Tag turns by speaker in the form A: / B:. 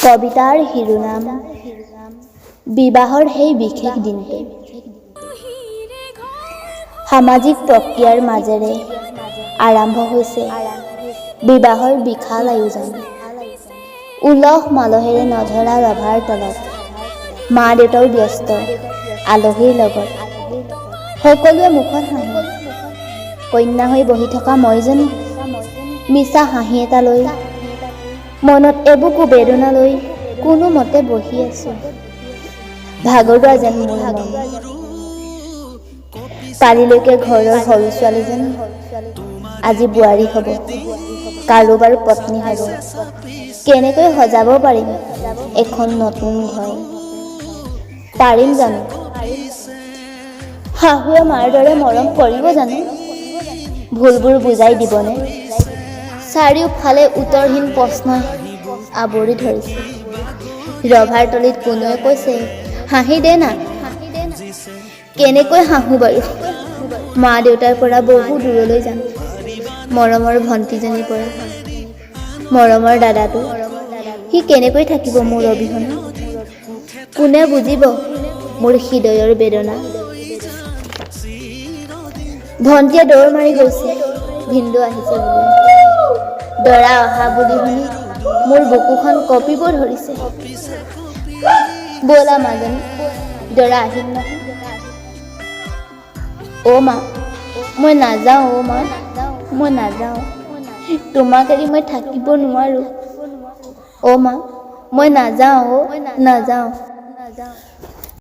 A: কবিতাৰ শিৰোনাম বিবাহৰ সেই বিশেষ দিনটো। সামাজিক প্ৰক্ৰিয়াৰ মাজেৰে আৰম্ভ হৈছে বিবাহৰ বিশাল আয়োজন। উলহ মালহেৰে নধৰা ৰভাৰ তলত মা দেউতাও ব্যস্ত আলহীৰ লগত। সকলোৱে মুখত হাঁহি। কন্যা হৈ বহি থকা মইজনী মিছা হাঁহি এটা লৈ, মনত এবুকু বেদনা লৈ কোনোমতে বহি আছোঁ। ভাগৰুৱা যেন মোৰ মন। কালিলৈকে ঘৰৰ সৰু ছোৱালীজনী আজি বোৱাৰী হ'ব, কাৰোবাৰ পত্নী হ'ব। কেনেকৈ সজাব পাৰিম এখন নতুন ঘৰ? পাৰিম জানো? শাহুৱে মাৰ দৰে মৰম কৰিব জানো? ভুলবোৰ বুজাই দিবনে? চাৰিওফালে উত্তৰহীন প্ৰশ্নই আৱৰি ধৰিছে। ৰভাৰ তলিত কোনোৱে কৈছে, "হাঁহি দে না।" কেনেকৈ হাঁহো বাৰু? মা দেউতাৰ পৰা বহু দূৰলৈ যাম, মৰমৰ ভণ্টিজনীৰ পৰা। মৰমৰ দাদাটো, সি কেনেকৈ থাকিব মোৰ অবিহনে? কোনে বুজিব মোৰ হৃদয়ৰ বেদনা? ভণ্টিয়ে দৌৰ মাৰি গৈছে ভিনদেউ আহিছে বুলি। দৰা অহা বুলি শুনি মোৰ বুকুখন কঁপিব ধৰিছে। ব'লা মাজনী, দৰা আহিল নহয়। অ' মা, মই নাযাওঁ। অ' মা, মই নাযাওঁ। তোমাক এৰি মই থাকিব নোৱাৰোঁ। অ' মা, মই নাযাওঁ। অ' নাযাওঁ।